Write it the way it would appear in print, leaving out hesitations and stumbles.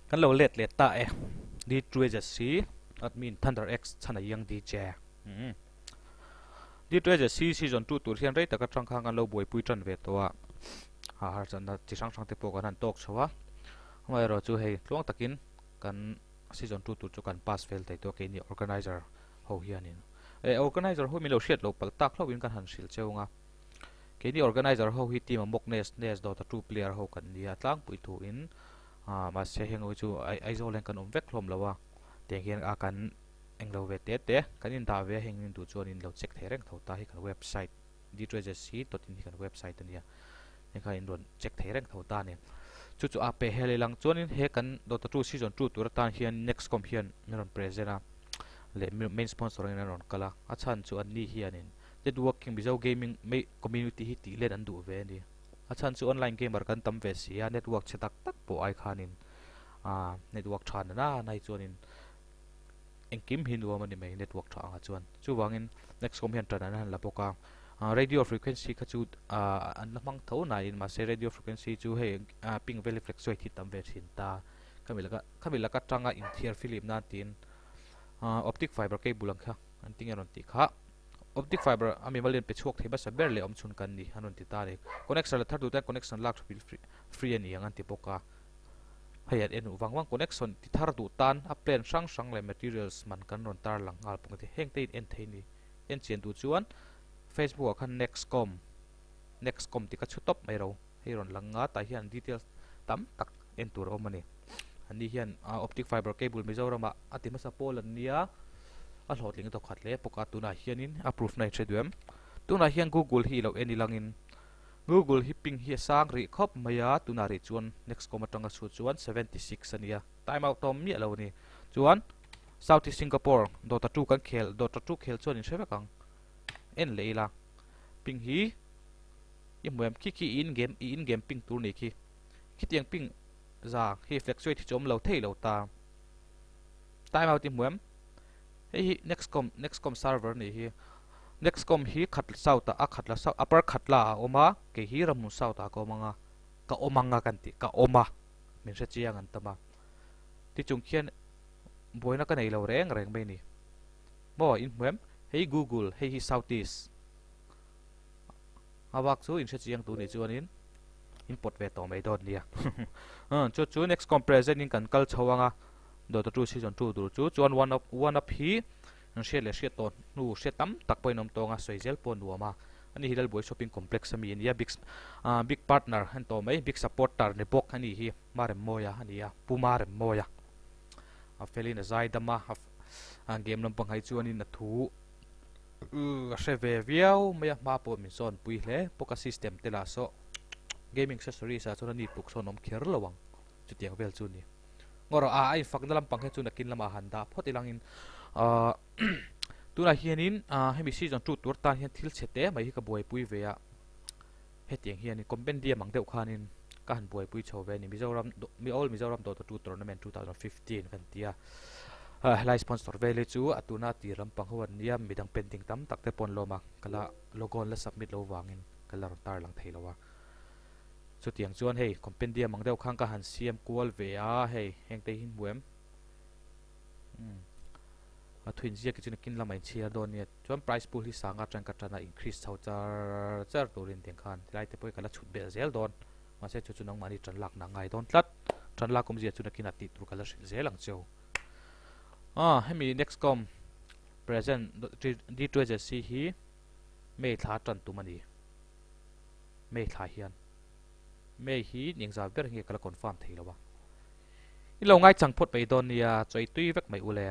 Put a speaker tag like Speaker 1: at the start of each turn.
Speaker 1: Kan lo let leh ta e. D2HSC admin Thunder X chhan a iang DJ. Umm. D2HSC season 2 tur hian rei tak atang khan kan lo buaipui tan ve tawh a. Ha harsatna chi hrang hrang te pawh kan han tawk chho a. Amaherawh chu hei tluang takin kan season 2 tur chu kan pass fel thei tawh a keini organizer ho hianin. E organizer ho min lo hriat loh palh tak hlauhin kan han hrilh cheu ang a. Keini organizer ho hi team a mock nest nest dawta 2 player ho kan nia tlangpui thuin Ah mahse heng ho chu Aizawl hian kan awm vek hlawm lo a, tiang hian a kan englo ve te te kan indah ve a heng in duh chuan in lo check thei reng tho ta hi kan website dtragency dot in hi kan website a nia heng kha in rawn check thei reng tho ta a ni. Chu chu a peh hel ilang chuanin he kan Dota 2 season 2 tur atan hian Nexcom hian min rawn present a leh main sponsor angin an rawn kal a, a chhan chu anni hianin networking Mizo gaming community hi tih let an duh ve a ni. A chhan chu online gamer kan tam ve si a, network chhe tak tak pawh ai khanin ah network tha na na hi chuanin engkim hi nuam a ni mai network tha angah chuan. Chuvangin Nexcom hian tan an han la bawk a, ah radio frequency kha chu ah an la hmang tho nain mahse radio frequency chu hei ah ping vel hi fluctuate hi tam ve thin ta. Khami laka khami laka tanga inthiar filim nan tiin ah optic fiber cable ang kha an ti nge rawn tih kha. Optic fiber a mimal in pe chhuak thei hmasa ber leh awm chhun kan ni an rawn ti ta a ni. Connection la thar tur ten connection lak tha free a ni ang an ti bawk a. Hei an en uh vang vang connection ti thar duh tan a plan hrang hrang leh materials man kan rawn tar lang nghal bawk a ti. Heng te in en thei ni. En chian duh chuan Facebook ah khan Nexcom Nexcom tih kha chhu tawp mai ro. Hei rawn lang nga tah hian details tam tak en tur a awm a ni. Anni hian optic fiber cable Mizoram ah a ti hmasa pawl an nia a hlawhtling tawk khat hle bawk a tunah hianin a proof na in hre duh em. Tunah hian Google hi ilo en ilangin Google hi ping hi a sang rih khawp mai a tunah rih chuan Nexcom atanga chhut chuan 76 a nia time out a awm miah lo a ni. Chuan South East Singapore Dota 2 kan khel Dota 2 khel chuan in hre vek ang en leh ila ping hi i hmu em khi khi i in game i in game ping tur ni khi khitiang ping za khi fluctuate hi chu awm lo thei lo ta time out i hmu em hei hi nexcom nexcom server ni hi nexcom hi khat south ah a khat la south upper khat la a awm a kei hi ramhmun south ah ka awm anga ka awm anga kan tih ka awm a min hre chiang an tam a tichung khian buaina ka nei lo reng reng mai ni maw in hmu em hei google hei hi south east A bak chu in hre chiang tur nih chuanin in pawt ve tawh mai dawn nia. Chu chu next comparison in kan kal chho anga Dota 2 season 2 tur chu chuan one up one up hi an hriat leh hriat tawh hnu hriat tam tak pawhin awm tawng a sawi zel pawh nuam a. Ani hi Lalbuai shopping complex ami ania big big partner an tawh mai big supporter ni bawk ani hi Maremmawia ani a Pu Maremmawia a felin a zai dam a a game lampang hi chuanin a thu A hre ve viau mai a, hma pawh min sawn pui hle bawk a system te lah saw gaming accessories ah chuan a ni tluk sawn awm kher lo ang chutiang vel chu a ni. Ngaw rawh a a infakna lampang hi chu nakin lamah han dah phawt ila angin ahh tunah hianin ahh hemi season 2 tur tan hian thil chhe te mai hi ka buaipui ve a hetiang hianin compendium ang deuh khanin ka han buaipui chho ve a ni Mizoram All Mizoram Dota 2 Tournament 2015 kan ti a. Helai sponsor vel hi chu a tuna tir lampang ho an nia, midang painting tam tak te pawh an lawm a, ka la logo an la submit lo vangin ka la rawn tar lang thei lo a. Chutiang chuan hei compendium ang deuh khan ka han siam kual ve a, hei heng te hi hmu em? Umm a thuin ziak hi chu nakin lamah inchhiar dawn nia, chuan price pool hi sanga atang ka tan a increase chho char char turin tiang khan tilai te pawh hi ka la chhut belh zel dawn, mahse chu chu nangmahni tan lakna a ngai dawn tlat. Tan lak awmzia chu nakinah tih tur ka la hrilh zel ang cheu. Ah, hemi Nexcom present D2HSC hi May thla tan tum a ni. May thla hian. May hi ning zat ber nge ka la confirm thei lo a. I lo ngai chang phawt mai dawn nia, chawi tui vek mai ule.